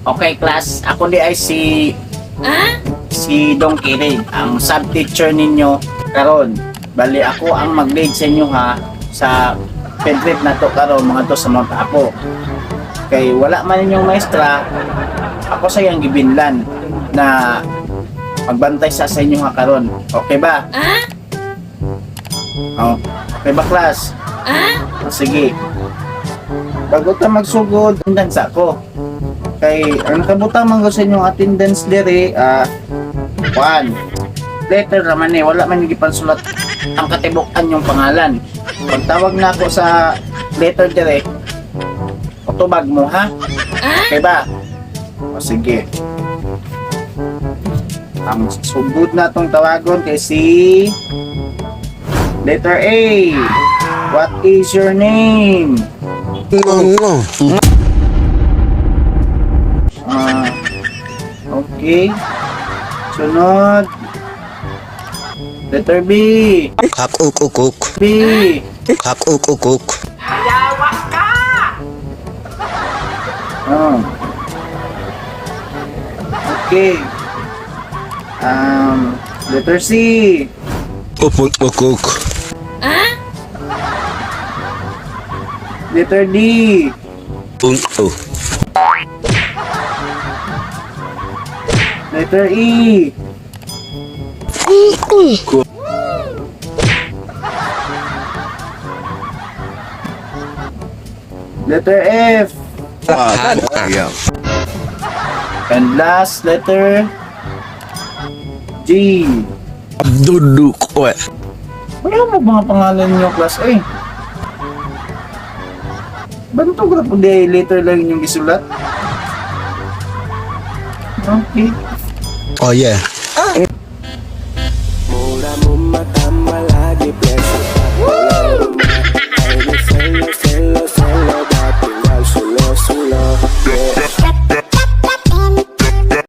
Okay, class, ako diay si si Dong Kirig, ang sub-teacher ninyo karon. Bali ako ang mag-lead sa inyo ha sa field trip na to karon mga to sa Mount Apo. Kay wala man ninyong maestra, ako sa iyang gibinlan na magbantay sa inyo ha karon. Okay ba? Oh, okay ba, class? Sige. Bago ta magsugod, attendance ako. Kay ang nakabutang man ko sa inyong attendance diri, one. Letter raman eh, wala man yung gipansulat ang katibok-an yung pangalan. Pagtawag na ako sa letter diri, utubag mo ha. Okay ba? O sige. Ang sugod na tong tawagon kay si letter A. What is your name? No. Ah, okay. Sunod. Letter B. Kak uk uk uk. B. Kak uk uk uk. Oh. Okay. Letter C. Uk uk uk uk. Letter D. Un u. Letter E. Ku. Letter F. And last, letter G. Duduk. Oe. Wala mo mga pangalan niyo, class A. Bantog na po di letter lang inyong gisulat. Okay. Oh yeah.